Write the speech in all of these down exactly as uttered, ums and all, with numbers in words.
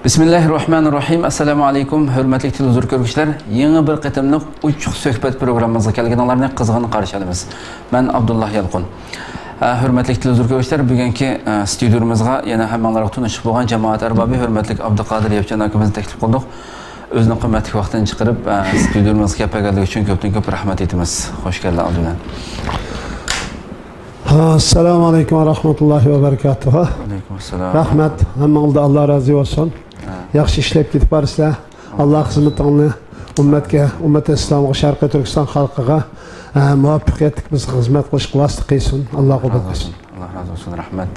بىسمىللاھىررەھمانىررەھىم. ئەسسالامۇ ئەلەيكۇم، ھۆرمەتلىك تېلېۋىزور كۆرگۈچىلەر. يېڭى بىر قېتىملىق ئوچۇق سۆھبەت پروگراممىمىزغا كەلگىنىڭلارنى قىزغىن قارشى ئالىمىز. مەن ئابدۇللا يالقۇن. ھە، ھۆرمەتلىك تېلېۋىزور كۆرگۈچىلەر، بۈگۈنكى، ئە، ستۇدىيومىزغا يەنە ھەممىڭلارغا تونۇشلۇق بولغان جامائەت ئەربابى، ھۆرمەتلىك ئابدۇقادىر ياپچان ئاكىمىزنى تەكلىپ قىلدۇق. ئۆزىنىڭ قىممەتلىك ۋاقتىنى چىقىرىپ، ئە، ستۇدىيومىزغا كېلىپ بەرگەنلىكى ئۈچۈن كۆپتىن كۆپ رەھمەت ئېيتىمىز. خوش كەلدى ئالدى بىلەن. ئەسسالامۇ ئەلەيكۇم ۋە رەھمەتۇللاھى ۋە بەرىكاتۇھۇ. ۋەئەلەيكۇم ئەسسالام. رەھمەت، ھەممىڭلاردا ئاللا رازى بولسۇن. ھە. ياخشى ئىشلەپ كېتىپ بارىسىلەر. ئاللا خىزمىتىڭلارنى ئۈممەتكە، ئۈممەت ئىسلامغا، شەرقىي تۈركىستان خەلقىگە، ئە، مۇۋەپپەقىيەتلىك بىز خىزمەت قىلىشقا ۋاسىتە قىلسۇن. ئاللا قوبۇل قىلسۇن. ئاللا رازى بولسۇن، رەھمەت.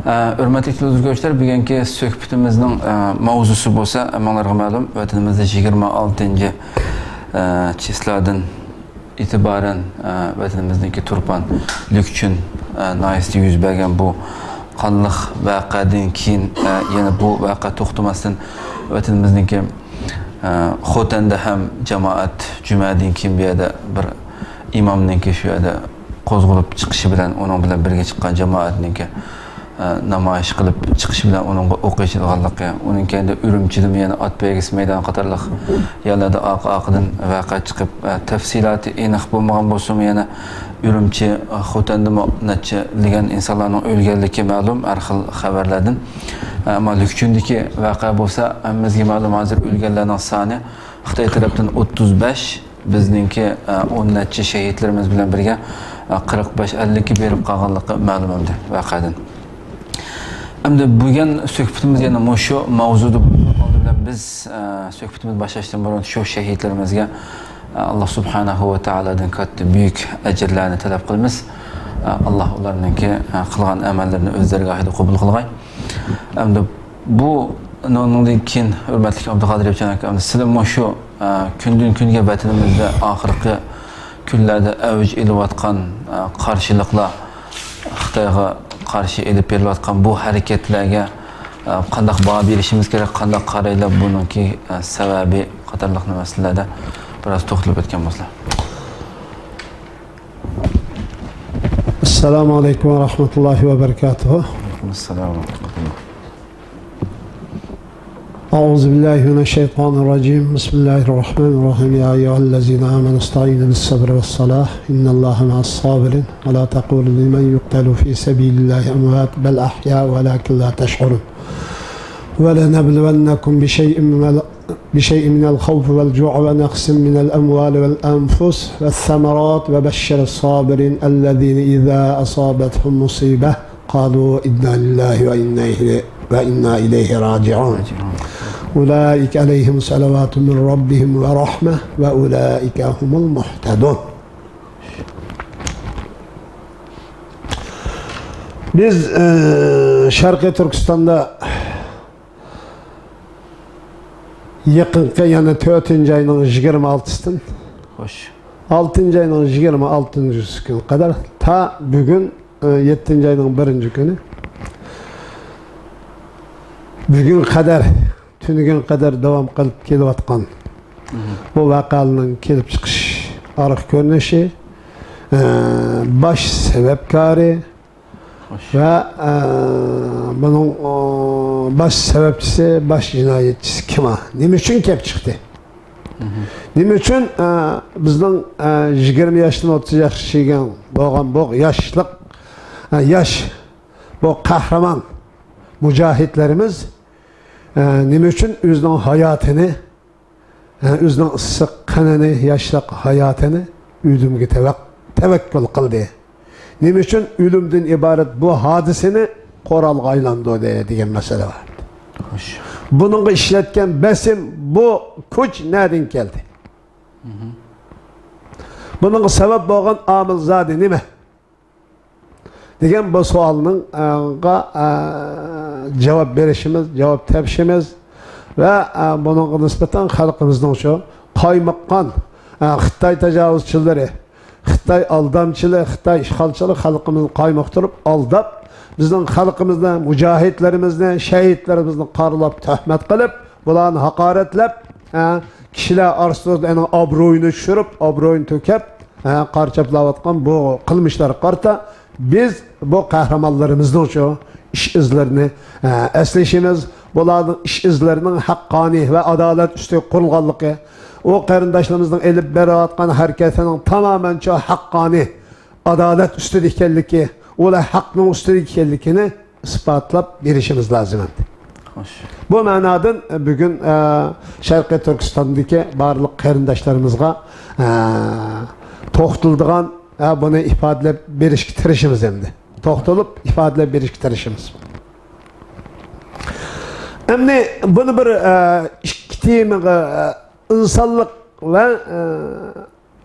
ئە، ھۆرمەتلىك تېلېۋىزور كۆرگۈچىلەر، بۈگۈنكى سۆھبىتىمىزنىڭ، ئە، ماۋزۇسى بولسا، ھەممىڭلارغا مەلۇم، ۋەتىنىمىزدە يىگىرمە ئالتىنچى، ئە، چىسلادىن ئېتىبارەن، ئە، ۋەتىنىمىزنىڭكى تۇرپان، لۈكچۈن، ئە، ناھىيەسىدە يۈز بەرگەن بۇ قانلىق ۋەقەدىن كېيىن، ئە، يەنە بۇ ۋەقە توختىماستىن ۋەتىنىمىزنىڭكى، ئە، خوتەندە ھەم جامائەت جۈمەدىن كېيىن بۇ يەردە بىر ئىمامنىڭكى شۇ يەردە قوزغىلىپ چىقىشى بىلەن، ئۇنىڭ بىلەن بىرگە چىققان جامائەتنىڭكى ئە، نامايىش قىلىپ چىقىشى بىلەن ئۇنىڭغا ئوق ئېچىلغانلىقى، ئۇنىڭ كەينىدە ئۈرۈمچىدىمۇ يەنە ئات بەيگىسى مەيدانى قاتارلىق يەرلەردە ئارقا-ئارقىدىن ۋەقە چىقىپ، ئە، تەپسىلاتى ئېنىق بولمىغان بولسىمۇ، يەنە ئۈرۈمچى، ئە، خوتەندىمۇ نەچچە لېگەن ئىنسانلارنىڭ ئۆلگەنلىكى مەلۇم ھەر خىل خەۋەرلەردىن. ئە، ئەمما لۈكچۈندىكى ۋەقە بولسا، ھەممىمىزگە مەلۇم، ھازىر ئۆلگەنلەرنىڭ سانى خىتاي تەرەپتىن ئوتتۇز بەش، بىزنىڭكى، ئە، ئون نەچچە شېھىتلىرىمىز بىلەن بىرگە، ئە، قىرىق بەش، ئەللىككە بېرىپ قالغانلىقى مەلۇم ئەمدى ۋەقەدىن. ئەمدى بۈگۈن سۆھبىتىمىز يەنە مۇشۇ ماۋزۇدا بولۇپ، ئالدى بىلەن بىز، ئە، سۆھبىتىمىز باشلاشتىن بۇرۇن شۇ شېھىتلىرىمىزگە، ئە، ئاللا سۇبھانەھۇ ۋە تائالادىن كاتتا بۈيۈك ئەجىرلەرنى تەلەپ قىلىمىز. ئە، ئاللا ئۇلارنىڭكى، ئە، قىلغان ئەمەللىرىنى ئۆز دەرگاھىدا قوبۇل قىلغاي. ئەمدى بۇ نۇنىڭدىن كېيىن، ھۆرمەتلىك ئابدۇقادىر ياپچان ئاكا، ئەمدى سىلەر مۇشۇ، ئە، كۈندىن كۈنگە ۋەتىنىمىزدە ئاخىرقى كۈنلەردە ئەۋج ئېلىۋاتقان، ئە، قارشىلىقلار، خىتايغا قارشى ئېلىپ بېرىلىۋاتقان بۇ ھەرىكەتلەرگە، ئە، قانداق باھا بېرىشىمىز كېرەك، قانداق قارايلى، بۇنىڭكى، ئە، سەۋەبى قاتارلىق مەسىلىلەردە بىراز توختىلىپ ئۆتكەن بولسىلا. ئەسسالامۇ ئەلەيكۇم ۋە رەھمەتۇللاھى ۋە بەرىكاتۇھۇ. ۋەئەلەيكۇم ئەسسالام ۋە رەھمەتۇللاھ. أعوذ بالله من الشيطان الرجيم. بسم الله الرحمن الرحيم. يا أيها الذين آمنوا استعينوا بالصبر والصلاة إن الله مع الصابرين ولا تقولوا لمن يقتل في سبيل الله أموات بل أحياء ولكن لا تشعرون. ولنبلونكم بشيء من ال-، بشيء من الخوف والجوع ونقص من الأموال والأنفس والثمرات وبشر الصابرين الذين إذا أصابتهم مصيبة قالوا إنا لله وإنا إليه، وإنا إليه راجعون. أولئك عليهم صلوات من ربهم ورحمة وأولئك هم المهتدون. بىز، ئى، شەرقىي تۈركىستاندا يېقىنقى، يەنى تۆتىنچى ئاينىڭ يىگىرمە ئالتىسىدىن، خوش. ئالتىنچى ئاينىڭ يىگىرمە ئالتىنچىسى كۈنى قەدەر تا بۈگۈن، ئى، يەتتىنچى ئاينىڭ بىرىنچى كۈنى، بۈگۈن قەدەر، تۈنۈگۈن قەدەر داۋام قىلىپ كېلىۋاتقان، مم، بۇ ۋەقەلەرنىڭ كېلىپ چىقىش ئارقا كۆرۈنۈشى، ئى، باش سەۋەبكارى، خوش. ۋە، ئە، بۇنىڭ، ئۇ، باش سەۋەبچىسى، باش جىنايەتچىسى كىم؟ نېمە ئۈچۈن كەپ چىقتى؟ مم. نېمە ئۈچۈن، ئە، بىزنىڭ، ئە، يىگىرمە ياشتىن ئوتتۇز ياشقىچە بولغان بۇ ياشلىق، ئە، ياش، بۇ قەھرىمان مۇجاھىدلىرىمىز، ئە، نېمە ئۈچۈن ئۆزىنىڭ ھاياتىنى ھە، ئۆزىنىڭ ئىسسىق قېنىنى، ياشلىق ھاياتىنى ئۆلۈمگە تەۋەك-، تەۋەككۈل قىلدى. نېمە ئۈچۈن ئۆلۈمدىن ئىبارەت بۇ ھادىسىنى قورالغا ئايلاندۇردى دېگەن مەسىلە بار. خوش. بۇنىڭغا ئىشلەتكەن بېسىم، بۇ كۈچ نەدىن كەلدى؟ مم. بۇنىڭغا سەۋەب بولغان ئامىل زادى نېمە؟ دېگەن بۇ سوئالنىڭ، ئە، غا، ئە، جاۋاب بېرىشىمىز، جاۋاب تېپىشىمىز ۋە، ئە، بۇنىڭغا نىسبەتەن خەلقىمىزنىڭ شۇ قايمۇققان، ئە، خىتاي تاجاۋۇزچىلىرى، خىتاي ئالدامچىلىرى، خىتاي ئىشغالچىلىرى خەلقىمىزنى قايمۇقتۇرۇپ، ئالداپ، بىزنىڭ خەلقىمىزنى، مۇجاھىدلىرىمىزنى، شەھىدلىرىمىزنى قارىلاپ، تۆھمەت قىلىپ، بۇلارنى ھاقارەتلەپ، ئە، كىشىلەر ئارىسىدا ئۇنىڭ ئابرۇيىنى چۈشۈرۈپ، ئابرۇيىنى تۆكۈپ، ھە، قارا چاپلاۋاتقان بۇ قىلمىشلارغا قارىتا بىز بۇ قەھرىمانلىرىمىزنىڭ شۇ ئىش ئىزلىرىنى، ھە، ئەسلىشىمىز، بۇلارنىڭ ئىش ئىزلىرىنىڭ ھەققانىي ۋە ئادالەت ئۈستىگە قۇرۇلغانلىقى، ئۇ قېرىنداشلىرىمىزنىڭ ئېلىپ بېرىۋاتقان ھەرىكەتلىرىنىڭ تامامەنچۇ ھەققانىي ئادالەت ئۈستىدە ئىكەنلىكى، ئۇلار ھەقنىڭ ئۈستىدە ئىكەنلىكىنى ئىسپاتلاپ بېرىشىمىز لازىم ئەمدى. خوش. بۇ مەنادىن بۈگۈن، ئە، شەرقىي تۈركىستاندىكى بارلىق قېرىنداشلىرىمىزغا، ئە، توختىلىدىغان، ئە، بۇنى ئىپادىلەپ بېرىشكە تىرىشىمىز ئەمدى. توختىلىپ ئىپادىلەپ بېرىشكە تىرىشىمىز. ئەمدى بۇنى بىر، ئە، ئىككى تېمىغا، ئە، ئىنسانلىق ۋە، ئە،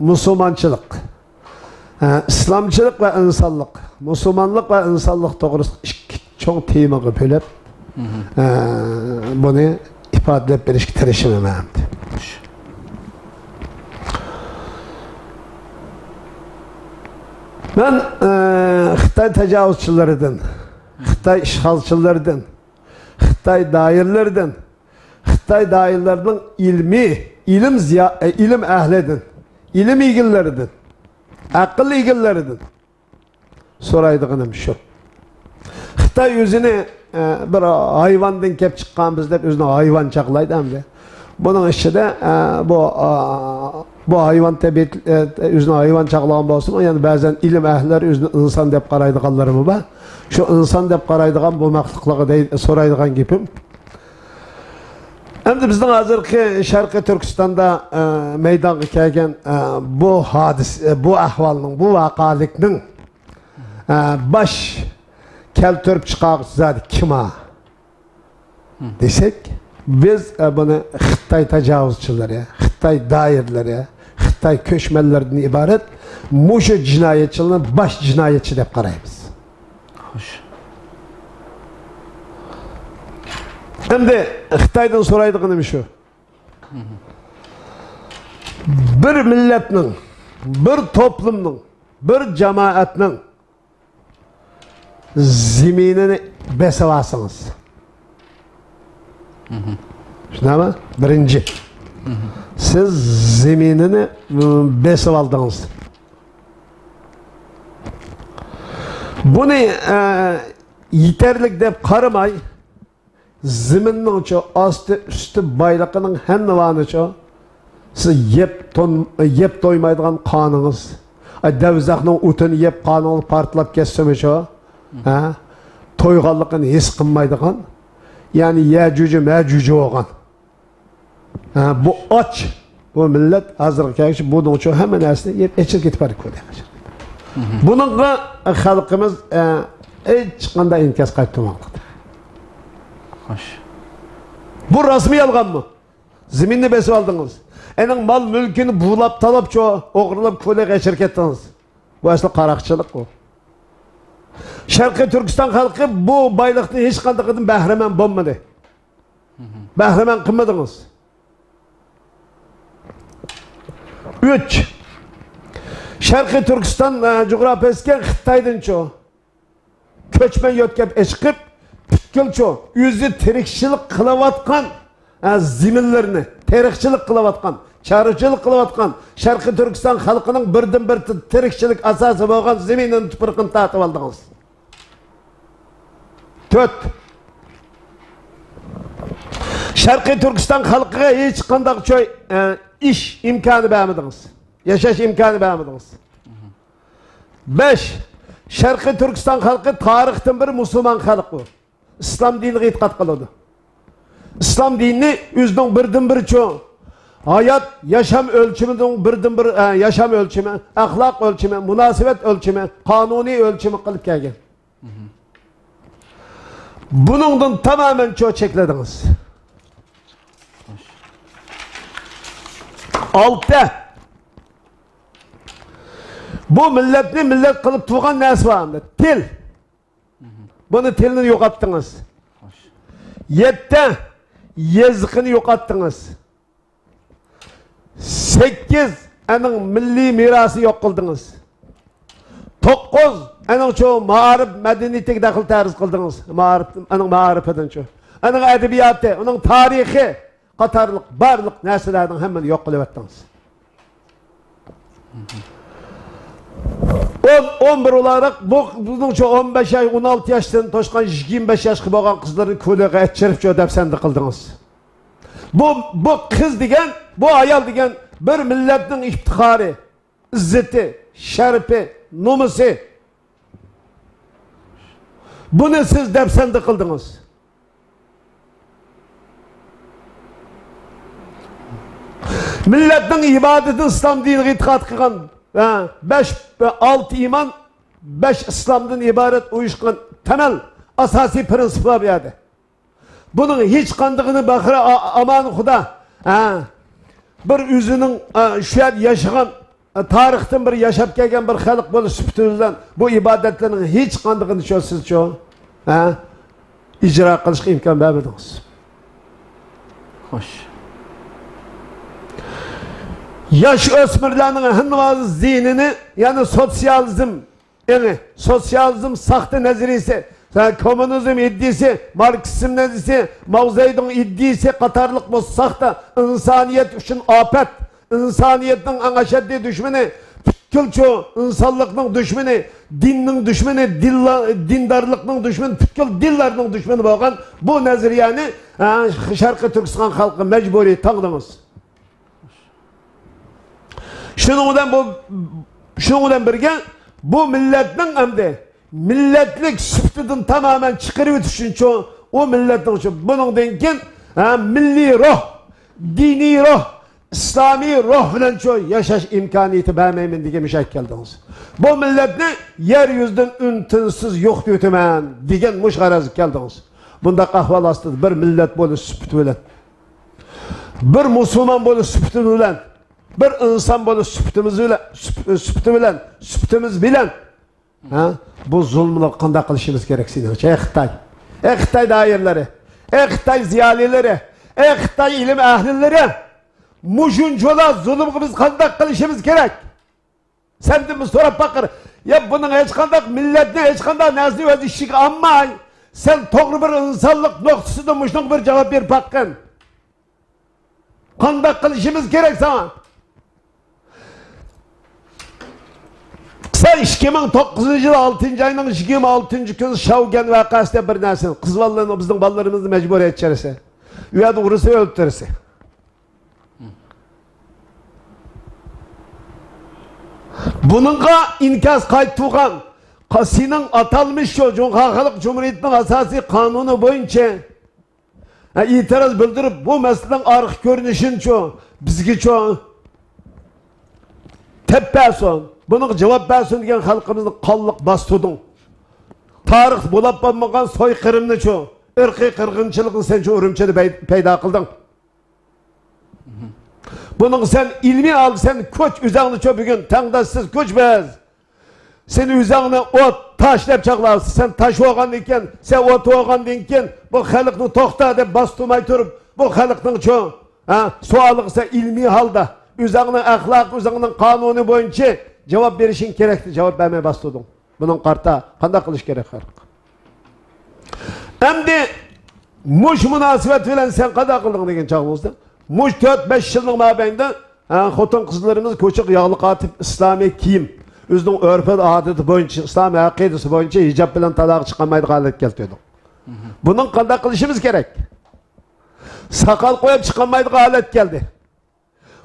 مۇسۇلمانچىلىق، ئە، ئىسلامچىلىق ۋە ئىنسانلىق، مۇسۇلمانلىق ۋە ئىنسانلىق توغرىسىدا ئىككى چوڭ تېمىغا بۆلۈپ، ئە، بۇنى ئىپادىلەپ بېرىشكە تىرىشىمەن ئەمدى. مەن، ئە، خىتاي تاجاۋۇزچىلىرىدىن، خىتاي ئىشغالچىلىرىدىن، خىتاي دائىرىلىرىدىن، خىتاي دائىرىلىرىنىڭ ئىلمىي، ئىلىم زىيا-، ئە، ئىلىم ئەھلىدىن، ئىلىم ئىگىلىرىدىن، ئەقىل ئىگىلىرىدىن سورايدىغىنىم شۇ. خىتاي ئۆزىنى، ئە، بىر ھايۋاندىن كەپ چىققانمىز دەپ ئۆزىنى ھايۋان چاغلايدۇ ئەمدى. بۇنىڭ ئىچىدە، ئە، بۇ، ئا، بۇ ھايۋان تەبىئەت، ئە، ئۆزىنى ھايۋان چاغلىغان بولسىمۇ، يەنە بەزەن ئىلىم ئەھلىلەر ئۆزىنى ئىنسان دەپ قارايدىغانلىرىمۇ بار. شۇ ئىنسان دەپ قارايدىغان بولماقلىقلىقىدا سورايدىغان گېپىم، ئەمدى بىزنىڭ ھازىرقى شەرقىي تۈركىستاندا، ئە، مەيدانغا كەلگەن، ئە، بۇ ھادىسە، بۇ ئەھۋالنىڭ، بۇ ۋەقەلىكنىڭ، ئە، باش كەلتۈرۈپ چىقارغۇچى زادى كىم ھا؟ دېسەك، بىز، ئە، بۇنى خىتاي تاجاۋۇزچىلىرى، خىتاي دائىرىلىرى، خىتاي كۆچمەنلىرىدىن ئىبارەت مۇشۇ جىنايەتچىلەرنى باش جىنايەتچى دەپ قارايمىز. خوش. ئەمدى خىتايدىن سورايدىغىنىم شۇ. بىر مىللەتنىڭ، بىر توپلۇمنىڭ، بىر جامائەتنىڭ زېمىنىنى بېسىۋالسىڭىز. شۇنداقمۇ؟ بىرىنچى، سىز زېمىنىنى، م، بېسىۋالدىڭىز. بۇنى، ئە، يېتەرلىك دەپ قارىماي، زېمىننىڭچۇ، ئاستى، ئۈستى بايلىقىنىڭ ھەممىۋانىچۇ، سىز يەپ تون-، يەپ تويمايدىغان قانىڭىز، ئاي، دەۋزەخنىڭ ئوتىنى يەپ قانىڭىز پارتلاپ كەتسىمۇچۇ، ھە؟ تويغانلىقىنى ھېس قىلمايدىغان، يەنى يەجۈجى مەجۈجى بولغان. ھە، بۇ ئاچ، بۇ مىللەت ھازىرغا كەلگۈچە بۇنىڭ ئۈچۈن ھەممە نەرسىنى يەپ ئېچىلىپ كېتىپ بارىدۇ. بۇنىڭغا خەلقىمىز، ئە، ھېچقانداق ئىنكاس قايتۇرماقلىق. خوش. بۇ راستمۇ يالغانمۇ؟ زېمىننى بېسىپ ئالدىڭىز. ئېنىڭ مال مۈلكىنى بۇلاپ تالاپچۇ، ئوغرىلاپ كولى غەچىرى كەتتىڭىز. بۇ ئەسلى قاراقچىلىق بۇ. شەرقىي تۈركىستان خەلقى بۇ بايلىقتىن ھېچقاندىقىدىن بەھرىمەن بولمىدى. بەھرىمەن قىلمىدىڭىز. ئۈچ. شەرقىي تۈركىستان، ئە، جۇغراپىيەسىگە خىتايدىنچۇ كۆچمەن يۆتكەپ ئېچىقىپ، پۈتكۈلچۇ ئۆزى تىرىكچىلىك قىلىۋاتقان، ئە، زېمىنلىرىنى، تېرىقچىلىق قىلىۋاتقان، چارۋىچىلىق قىلىۋاتقان شەرقىي تۈركىستان خەلقىنىڭ بىردىنبىر تىرىكچىلىك ئاساسى بولغان زېمىنىنىڭ تۇپرىقىنى تارتىۋالدىڭىز. تۆت. شەرقىي تۈركىستان خەلقىگە ھېچقانداق چوي، ئە، ئىش ئىمكانى بەرمىدىڭىز. ياشاش ئىمكانى بەرمىدىڭىز. بەش. شەرقىي تۈركىستان خەلقى تارىختىن بېرى مۇسۇلمان خەلق بۇ. ئىسلام دىنىغا ئېتىقاد قىلىدۇ. ئىسلام دىنىنى ئۆزىنىڭ بىردىنبىر چوڭ ھايات، ياشام ئۆلچىمىنىڭ بىردىنبىر، ئە، ياشام ئۆلچىمى، ئەخلاق ئۆلچىمى، مۇناسىۋەت ئۆلچىمى، قانۇنىي ئۆلچىمى قىلىپ كەلگەن. بۇنىڭدىن تامامەن چو چەكلىدىڭىز. ئالتە. بۇ مىللەتنى مىللەت قىلىپ تۇرغان نەرسە بار ئەمدى. تىل. بۇنى تىلنى يوقاتتىڭىز. يەتتە. يېزىقىنى يوقاتتىڭىز. سەككىز، ئەنىڭ مىللىي مىراسى يوق قىلدىڭىز. توققۇز، ئەنىڭ شۇ مائارىپ مەدەنىيىتىگە دەخلى تەرۇز قىلدىڭىز. مائارىپ، ئەنىڭ مائارىپىدىن شۇ. ئەنىڭ ئەدەبىياتى، ئۇنىڭ تارىخى قاتارلىق بارلىق نەرسىلەرنىڭ ھەممىنى يوق قىلىۋەتتىڭىز. ئون، ئون بىر ئولاراق بۇ، بىزنىڭچە ئون بەش ياش، ئون ئالتە ياشتىن توشقان يىگىرمە بەش ياشقا بولغان قىزلارنى كۆلىگە ئەچىرىپ شۇ دەپسەندە قىلدىڭىز. بۇ، بۇ قىز دېگەن، بۇ ئايال دېگەن بىر مىللەتنىڭ ئىپتىخارى، ئىززىتى، شەرىپى، نومۇسى. بۇنى سىز دەپسەندە قىلدىڭىز. مىللەتنىڭ ئىبادىتى، ئىسلام دىنىغا ئېتىقاد قىلغان، ھە، بەش، ئالتە ئىمان، بەش ئىسلامدىن ئىبارەت ئۇيۇشقان تەمەل ئاساسىي پىرىنسىپلار بۇ يەردە. بۇنىڭ ھېچقاندىقىنى بەخرى ئا-، ئامان خۇدا، ھە، بىر ئۆزىنىڭ، ئە، شۇ يەردە ياشىغان، ئە، تارىختىن بىر ياشاپ كەلگەن بىر خەلق بولۇش سۈپىتى بىلەن بۇ ئىبادەتلەرنىڭ ھېچقاندىقىنى شۇ سىزچۇ، ھە، ئىجرا قىلىشقا ئىمكان بەرمىدىڭىز. خوش. ياش ئۆسمۈرلەرنىڭ ھەممە زېھنىنى، يەنى سوتسىيالىزم ئېڭى، سوتسىيالىزم ساختا نەزەرىيىسى، كوممۇنىزم ئىدىيىسى، ماركسىزم نەزەرىيىسى، ماۋزېدۇڭ ئىدىيىسى قاتارلىق بۇ ساختا ئىنسانىيەت ئۈچۈن ئاپەت، ئىنسانىيەتنىڭ ئەڭ ئەشەددىي دۈشمىنى، پۈتكۈلچۇ ئىنسانلىقنىڭ دۈشمىنى، دىننىڭ دۈشمىنى، دىنلا-، دىندارلىقنىڭ دۈشمىنى، پۈتكۈل دىنلارنىڭ دۈشمىنى بولغان بۇ نەزەرىيەنى، ھە، شەرقىي تۈركىستان خەلقى مەجبۇرىي تاڭدىڭىز. شۇنىڭ بىلەن بۇ، شۇنىڭ بىلەن بىرگە، بۇ مىللەتنىڭ ئەمدى مىللەتلىك سۈپىتىدىن تامامەن چىقىرىۋېتىش ئۈچۈن، ئۇ مىللەتنىڭ شۇ، بۇنىڭدىن كېيىن، ھە، مىللىي روھ، دىنىي روھ، ئىسلامىي روھ بىلەن شۇ ياشاش ئىمكانىيىتى بەرمەيمەن دېگەن مۇشۇ يەرگە كەلدىڭىز. بۇ مىللەتنى يەر يۈزىدىن ئۈن-تىنسىز يوقىتىۋېتىمەن دېگەن مۇشۇ غەرەزگە كەلدىڭىز. بۇنداق ئەھۋال ئاستىدا بىر مىللەت بولۇش سۈپىتى بىلەن، بىر مۇسۇلمان بولۇش سۈپىتى بىلەن، بىر ئىنسان بولۇش سۈپىتىمىز بىلەن، سۈپ-، سۈپىتى بىلەن، سۈپىتىمىز بىلەن، ھە؟ بۇ زۇلۇملارغا قانداق قىلىشىمىز كېرەك سېنىڭچە، ئەي خىتاي؟ ئەي خىتاي دائىرىلىرى، ئەي خىتاي زىيالىيلىرى، ئەي خىتاي ئىلىم ئەھلىلىرى، مۇشۇنچىلا زۇلۇمغا بىز قانداق قىلىشىمىز كېرەك؟ سەندىن بىز سوراپ باقىر. يا بۇنىڭ ھېچقانداق مىللەتنى، ھېچقانداق نەرسىنى ئۆز ئىچىگە ئالماي، سەن توغرا بىر ئىنسانلىق نۇقتىسىدىن مۇشۇنىڭغا بىر جاۋاب بېرىپ باققىن. قانداق قىلىشىمىز كېرەك ساڭا؟ سەن ئىككى مىڭ توققۇزىنچى يىل ئالتىنچى ئاينىڭ يىگىرمە ئالتىنچى كۈنى شاۋگەن ۋەقەسى دەپ بىر نەرسىنى، قىز بالىلارنى، بىزنىڭ بالىلىرىمىزنى مەجبۇرىي ئەچىرىسەن. ئۇ يەردە ئۇرىسەن، ئۆلتۈرىسەن. بۇنىڭغا ئىنكاس قايتا تۇغان، قا-، سېنىڭ ئاتالمىش شۇ جۇڭخۇا خەلق جۇمھۇرىيىتىنىڭ ئاساسىي قانۇنى بويىچە، ھە، ئېتىراز بىلدۈرۈپ، بۇ مەسىلىنىڭ ئارقا كۆرۈنۈشىنىچۇ، بىزگىچۇ تەپ بەرسۇن، بۇنىڭغا جاۋاب بەرسۇن دېگەن خەلقىمىزنى قانلىق باستۇردۇڭ. تارىختا بولاپ بولمىغان سويقىرىمنىچۇ، ئىرقىي قىرغىنچىلىقنى سەنچۇ ئۈرۈمچىدە بەي-، پەيدا قىلدىڭ. بۇنىڭغا سەن ئىلمىي ھالدا سەن كۆچ، ئۆزەڭنىچۇ بۈگۈن تەڭداشسىز كۆچ بىز. سەن ئۆزەڭنى ئوت، تاش دەپ چاغلارسەن. سەن تاش بولغاندىن كېيىن، سەن ئوت بولغاندىن كېيىن، بۇ خەلقنى توختا دەپ باستۇرماي تۇرۇپ، بۇ خەلقنىڭچۇ، ھە، سوئالىغا سەن ئىلمىي ھالدا، ئۆزەڭنىڭ ئەخلاقى، ئۆزەڭنىڭ قانۇنى بويىچە جاۋاب بېرىشىڭ كېرەكتى، جاۋاب بەرمەي باستۇردۇڭ. بۇنىڭغا قارىتا قانداق قىلىش كېرەك خەلق؟ ئەمدى مۇشۇ مۇناسىۋەت بىلەن سەن قانداق قىلدىڭ دېگەن چاغىڭىزدا، مۇشۇ تۆت بەش يىلنىڭ مابەينىدە، ھە، خوتۇن قىزلىرىمىز كوچىغا ياغلىق ئارتىپ، ئىسلامىي كىيىم، ئۆزىنىڭ ئۆرپ ئادىتى بويىچە، ئىسلام ئەقىدىسى بويىچە ھىجاب بىلەن تالاغا چىقالمايدىغان ھالەتكە كەلتۈردۇق. بۇنىڭ قانداق قىلىشىمىز كېرەك؟ ساقال قويۇپ چىقالمايدىغان ھالەت كەلدى.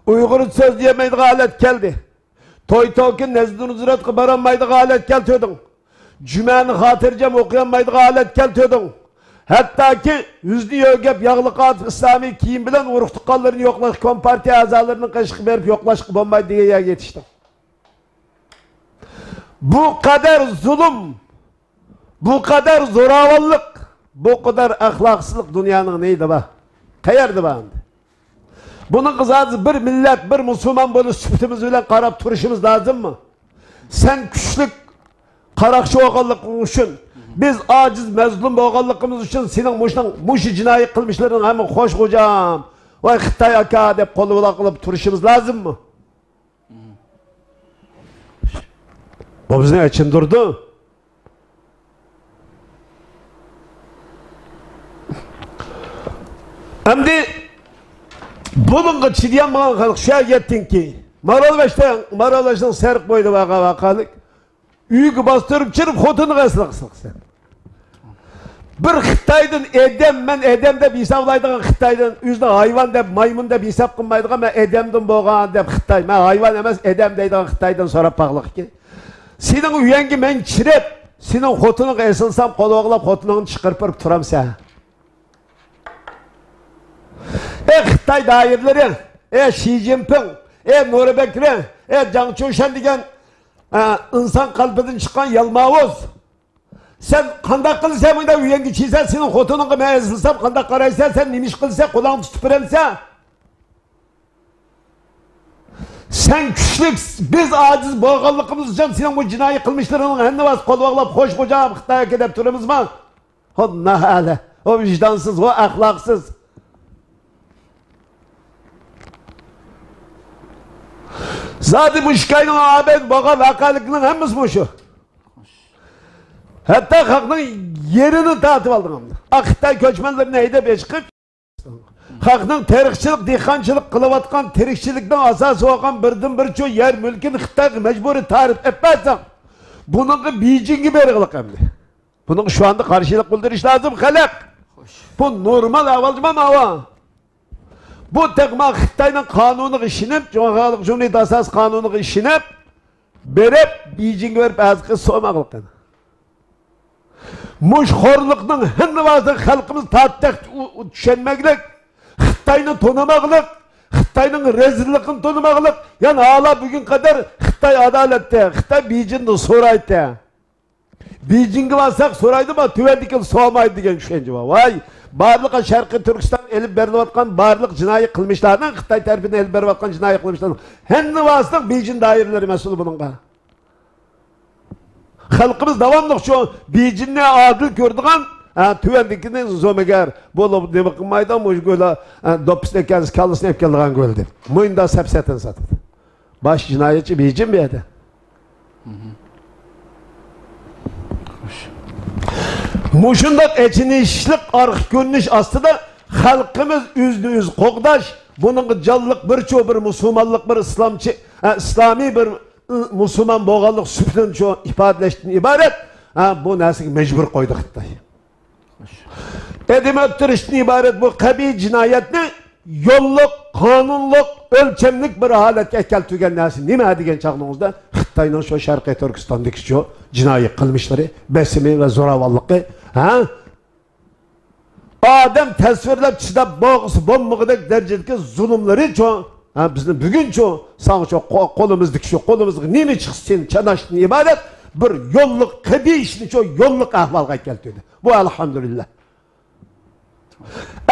ئۇيغۇرچە سۆزلىيەلمەيدىغان ھالەت كەلدى. توي توكى نەزىر نۇزرەتكە بارالمايدىغان ھالەت كەلتۈردۈڭ. جۈمەنى خاتىرجەم ئوقۇيالمايدىغان ھالەت كەلتۈردۈڭ. ھەتتاكى يۈزىنى يۆگەپ ياغلىق ئارتىپ ئىسلامىي كىيىم بىلەن ئۇرۇق تۇغقانلىرىنى يوقلاشقا، كومپارتىيە ئەزالىرىنىڭ قېشىغا بېرىپ يوقلاشقا بولمايدۇ دېگەن يەرگە يېتىشتىڭ. بۇ قەدەر زۇلۇم، بۇ قەدەر زوراۋانلىق، بۇ قەدەر ئەخلاقسىزلىق دۇنيانىڭ نېيىدە بار؟ قەيەردە بار ئەمدى؟ بۇنىڭغا زادى بىر مىللەت، بىر مۇسۇلمان بولۇش سۈپىتىمىز بىلەن قاراپ تۇرۇشىمىز لازىممۇ؟ سەن كۈچلۈك قاراقچى بولغانلىقىڭ ئۈچۈن، بىز ئاجىز، مەزلۇم بولغانلىقىمىز ئۈچۈن سېنىڭ مۇشۇنىڭ، مۇشۇ جىنايى قىلمىشلىرىڭ ھەممە خوش خوجام، ۋاي خىتاي ئاكا دەپ قول بۇلاق قىلىپ تۇرۇشىمىز لازىممۇ؟ بۇ بىزنى ئېچىندۇرىدۇ. ئەمدى بۇنىڭغا چىدىيالمىغان خەلق شۇ يەرگە يەتتىڭكى، مارالبەشتە، مارالبەشنىڭ سېرىق بويىدا ۋەقە ۋەقەلىك ئۆيگە باستۇرۇپ چىرىپ، خوتۇنىغا ئەسىر قىلسا. بىر خىتايدىن ئادەم، مەن ئادەم دەپ ھېسابلايدىغان خىتايدىن، ئۆزىنى ھايۋان دەپ، مايمۇن دەپ ھېساب قىلمايدىغان، مەن ئادەمدىن بولغان دەپ خىتاي، مەن ھايۋان ئەمەس، ئادەم دەيدىغان خىتايدىن سوراپ باقلىقكى. سېنىڭ ئۆيۈڭگە مەن چىرىپ، سېنىڭ خوتۇنۇڭغا ئېسىلسام، قولۇڭغا ئۇلاپ، خوتۇنۇڭنى چىقىرىپ بېرىپ تۇرامسەن؟ ئەي خىتاي دائىرىلىرى، ئەي شى جىنپىڭ، ئەي نۇرى بەكرى، ئەي جاڭ چيۇشەن دېگەن، ئە، ئىنسان قەلبىدىن چىققان يالماۋۇز. سەن قانداق قىلىسەن مۇنداق ئۆيۈڭگە چىقسا، سېنىڭ خوتۇنۇڭغا مەن ئېسىلسام قانداق قارايسەن؟ سەن نېمە ئىش قىلىسەن؟ قولۇڭنى تۇتۇپ بېرەمسەن؟ سەن كۈچلۈك، بىز ئاجىز بولغانلىقىمىز ئۈچۈن سېنىڭ بۇ جىنايى قىلمىشلىرىڭنىڭ ھەممىسى قول باغلاپ، خوش خوجام خىتاي ئاكا دەپ تۇرىمىزمۇ؟ ھو ناھەلە، ھو ۋىجدانسىز، ھو ئەخلاقسىز. زادى مۇشۇ ھېكايىنىڭ ئاقىۋىتى بولغان ۋەقەلىكنىڭ ھەممىسى مۇشۇ. ھەتتا خەقنىڭ يېرىنى تارتىپ ئالدىڭ. ئا، خىتاي كۆچمەنلىرىنى ھەيدەپ ئېچىقىپ، خەقنىڭ تېرىقچىلىق، دېھقانچىلىق قىلىۋاتقان تىرىكچىلىكنىڭ ئاساسى بولغان بىردىنبىر شۇ يەر مۈلكىنى خىتايغا مەجبۇرىي تارىپ ئەپ بەرسەڭ، بۇنىڭغا بېيجىڭگە بېرىغلىق ئەمدى. بۇنىڭغا شۇ ئاندا قارشىلىق بىلدۈرۈش لازىم، خەلق. بۇ نورمال ئەھۋال جۇما ماۋۇ. بۇ تېخىمۇ خىتاينىڭ قانۇنىغا ئىشىنىپ، جۇڭخۇا خەلق جۇمھۇرىيىتى ئاساسىي قانۇنىغا ئىشىنىپ، بېرىپ، بېيجىڭگە بېرىپ ھازىرقى سوماغلىقىنى. مۇشۇ خورلۇقنىڭ ھەممىسى خەلقىمىز تارتتەك چۈشەنمەكلىك، خىتاينى تونۇماقلىق، خىتاينىڭ رەزىللىقىنى تونۇماقلىق. يەنى ھالا بۈگۈنگە قەدەر خىتاي ئادالەتتە، خىتاي بېيجىڭدىن سورايتتى. بېيجىڭگە بارساق سورايدۇ، ما تۆۋەندىكىنى سورىمايدۇ دېگەن چۈشەنچە بار. ۋاي، بارلىق شەرقىي تۈركىستان ئېلىپ بېرىلىۋاتقان بارلىق جىنايى قىلمىشلارنىڭ، خىتاي تەرىپىدىن ئېلىپ بېرىلىۋاتقان جىنايى قىلمىشلارنىڭ ھەممىسىنىڭ بېيجىڭ دائىرىلىرى مەسئۇل بۇنىڭغا. خەلقىمىز داۋاملىق شۇ بېيجىڭنى ئادىل كۆرىدىغان، ھە، تۆۋەندىكىنى زومىگەر بولۇپ نېمە قىلمايدۇ، مۇشۇ گۆلە، ھە، دوپپىسىنى ئەكەلسە، كاللىسىنى ئەپ كېلىدىغان گۆل دەپ. مۇنداق سەپسەتىنى ساتىدۇ. باش جىنايەتچى بېيجىڭ بۇ يەردە. مۇشۇنداق ئېچىنىشلىق ئارقا كۆرۈنۈش ئاستىدا خەلقىمىز ئۆزىنى ئۆزى قوغداش، بۇنىڭغا جانلىق بىرچۇ بىر مۇسۇلمانلىق، بىر ئىسلامچى، ھە، ئىسلامىي بىر مۇسۇلمان بولغانلىق سۈپىتىنى شۇ ئىپادىلەشتىن ئىبارەت. ھە، بۇ نەرسىگە مەجبۇر قويدى خىتاي. ئادەم ئۆلتۈرۈشتىن ئىبارەت بۇ قەبىھ جىنايەتنى يوللۇق، قانۇنلۇق، ئۆلچەملىك بىر ھالەتكە ئەكەلتۈرگەن نەرسە نېمە دېگەن چاغنىڭىزدا، خىتاينىڭ شۇ شەرقىي تۈركىستاندىكى شۇ جىنايى قىلمىشلىرى، بېسىمى ۋە زوراۋانلىقى، ھە؟ ئادەم تەسۋىرلەپ چىداپ بولغۇسى بولمىغۇدەك دەرىجىدىكى زۇلۇملىرى چوڭ. ھە، بىزنى بۈگۈن چوڭ، ساڭا چوڭ قو-، قولىمىزدىكى شۇ، قولىمىزغا نېمە چىقسا سېنى چاناشتىن ئىبارەت بىر يوللۇق قەبىھ ئىشنى چوڭ يوللۇق ئەھۋالغا كەلتۈردى. بۇ ئەلھەمدۇلىللا.